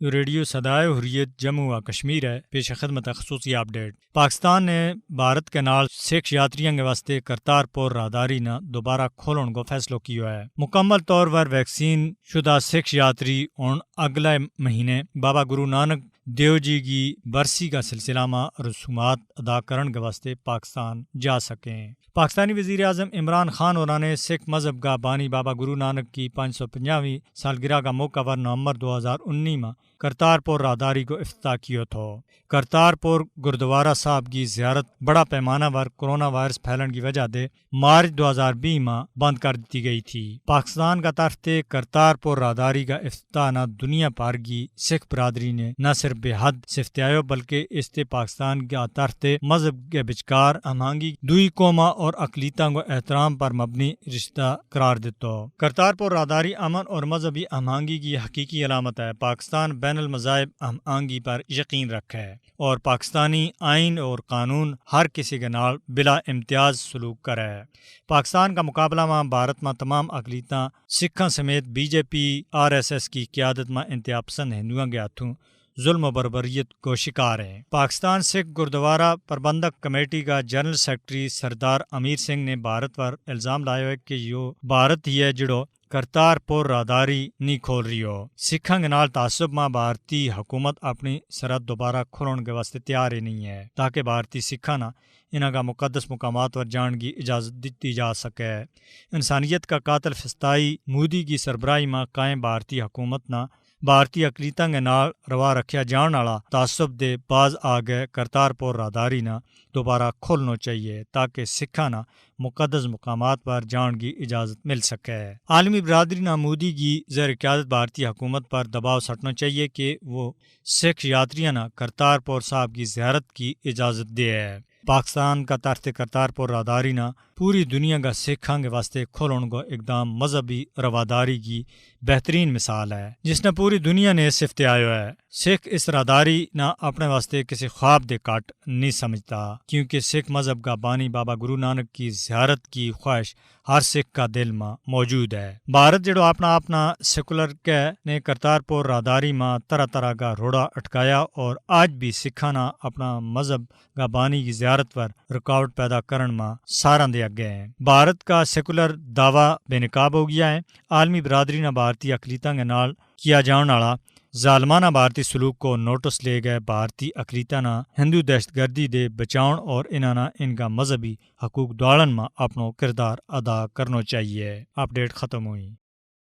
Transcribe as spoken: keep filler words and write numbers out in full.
یوہ ریڈیو سدائے حریت جموں و کشمیر ہے۔ پیش خدمت ہے خصوصی اپ ڈیٹ۔ پاکستان نے بھارت کے نال سکھ یاتریاں کے واسطے کرتار پور راہداری نا دوبارہ کھولن کو فیصلو کیو ہے۔ مکمل طور پر ویکسین شدہ سکھ یاتری ہن اگلے مہینے بابا گرو نانک دیو جی کی برسی کا سلسلہ ما رسومات ادا کرن کے واسطے پاکستان جا سکیں۔ پاکستانی وزیر اعظم عمران خان ہوراں نے سکھ مذہب کا بانی بابا گرو نانک کی پانچ سو پنجاہویں سالگرہ کا موقع پر نومبر دو ہزار انی ما کرتار پور راہداری کو افتتاح کیو تھو۔ کرتار پور گردوارہ صاحب کی زیارت بڑا پیمانہ پر کرونا وائرس پھیلن کی وجہ دے مارچ دو ہزار بیس ما بند کر دتی گئی تھی۔ پاکستان کا طرف تے کرتار پور راہداری کا افتتاح نا دنیا بھر کی سکھ برادری نے نہ صرف بے حد سفتیایو بلکہ اس تے پاکستان کا طرف تے مذہب کے بچکار ہمانگی، دوئی قوماں اور اقلیتاں کو احترام پر مبنی رشتہ قرار دیتو۔ کرتار پور راہداری امن اور مذہبی ہمانگی کی حقیقی علامت ہے۔ پاکستان بین المذاہب ہمانگی پر یقین رکھے اور پاکستانی آئین اور قانون ہر کسی کے نال بلا امتیاز سلوک کرے۔ پاکستان کا مقابلہ ما بھارت ما تمام اقلیتاں سکھاں سمیت بی جے پی، آر ایس ایس کی قیادت ما انتہا پسند ہندوؤں کے ہتھوں ظلم و بربریت کو شکار ہیں۔ پاکستان سکھ گردوارہ پربندک کمیٹی کا جنرل سیکرٹری سردار امیر سنگھ نے بھارت پر الزام لایو ہے کہ یوہ بھارت ہی ہے جڑو کرتار پور راہداری نہیں کھول رہی ہو۔ سکھاں کے نال تعصب ما بھارتی حکومت اپنی سرحد دوبارہ کھولن کے واسطے تیار ہی نہیں ہے تاکہ بھارتی سکھاں نا انہاں کا مقدس مقامات پر جان کی اجازت دتی جا سکے۔ انسانیت کا قاتل فستائی مودی کی سربراہی ما قائم بھارتی حکومت نا بھارتی اقلیتاں کے نال روا رکھیا جان آلا تعصب دے باز آگے کرتار پور راہداری نا دوبارہ کھولنو چاہیے تاکہ سکھاں نا مقدس مقامات پر جان کی اجازت مل سکے۔ عالمی برادری نا مودی کی زیر قیادت بھارتی حکومت پر دباؤ سٹنو چاہیے کہ وہ سکھ یاتریاں نا کرتار پور صاحب کی زیارت کی اجازت دے ہے۔ پاکستان کا ترتے کرتار پور راہداری نا پوری دنیا کا سکھاں کے واسطے کھولن کو اقدام مذہبی رواداری کی بہترین مثال ہے جس نا پوری دنیا نے سفتے آیو ہے۔ سکھ اس راہداری نا اپنے واسطے کسی خواب دے کٹ نہیں سمجھتا کیونکہ سکھ مذہب کا بانی بابا گرو نانک کی زیارت کی خواہش ہر سکھ کا دل ما موجود ہے۔ بھارت جڑو اپنا اپنا سیکولر کہہ نے کرتار پور راہداری ما طرح طرح کا روڑا اٹکایا اور آج بھی سکھاں نا اپنا مذہب کا بانی کی زیارت پر رکاوٹ پیدا کرن ما ساراں دے اگے ہیں۔ بھارت کا سیکولر دعویٰ بے نقاب ہو گیا ہے۔ عالمی برادری نا بھارتی اقلیتاں کے نال کیا جان آلا ظالمانہ بھارتی سلوک کو نوٹس لے گئے بھارتی اقلیتاں نا ہندو دہشت گردی دے بچاؤن اور انہاں نا ان کا مذہبی حقوق دواڑن ما اپنو کردار ادا کرنو چاہیے۔ اپ ڈیٹ ختم ہوئی۔